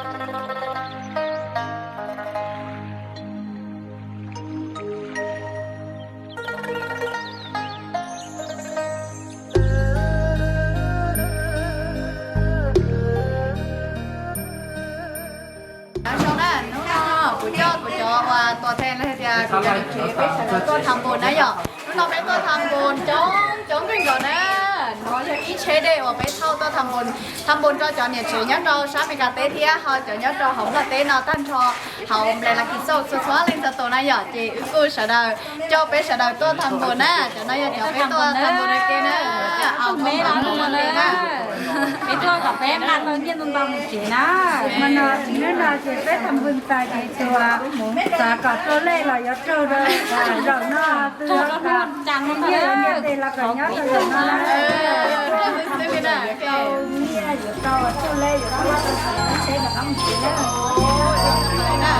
Nyob zoo na, hnub no kuv coj kuv cov uas tuam theej los tias kuv cov niam tsev peb sawv daws tuaj tham npus na yom. Hnub no peb tuaj tham npus coob coob kawg nkaus na. No yog ib tsheb dej uas peb thauj tuaj tham npus, tham npus rau cov niam tsev nyob rau sab Amelikas teb thiab ho cov nyob rau hauv Nplog teb no tag nrho, hauv Nplog Lakisooj txhua txhua leej txhua tus na yom. Ces wb kuj sawv daws coj peb sawv daws tuaj tham npus na. Cov no yog cov peb tuaj tham npus ua ke na. Peb tuaj kom peb nqa tau nyiaj ntau ntau mus tsev na. Mas no tsis hnub no ces peb tham npus tas ces tsuas xav kom raug lej los yuav raug rau zaum no, twb tau nyiaj los nyiaj tes los kom nyob rau zaum no na. Tau nyiaj yuav tau raug lej yuav tau tau tsheb rov qab mus tsev na.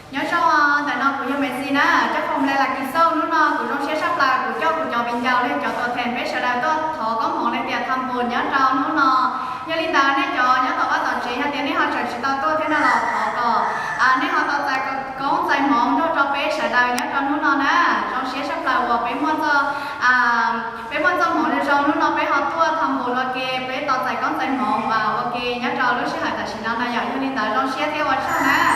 Nyob zoo, ntawm no kuv yog Maiv Xis na, coj phoom le las kis xauj. Hnub no kuv zoo siab tshaj plaws kuv coj kuv cov viv ncaus los yog cov tuam theem peb sawv daws tuaj thov koob hmoov li tias tham npus nyob rau hnub no. Yog li ntawd nej cov nyob tom vaj tom tsev yog tias nej ho tseem tsis tau tuaj thiab no los thov kom nej ho tau txais koob txais hmoov nrog rau peb sawv daws nyob rau hnub no na. Zoo siab tshaj plaws uas peb muaj txoj, peb muaj txoj hmoov zoo zoo hnub no peb ho tuaj tham npus ua ke, peb tau txais koob txais hmoov ua ke nyob rau lub sij hawm tam sim no na yom. Yog li ntawd zoo siab thiab ua tsaug na.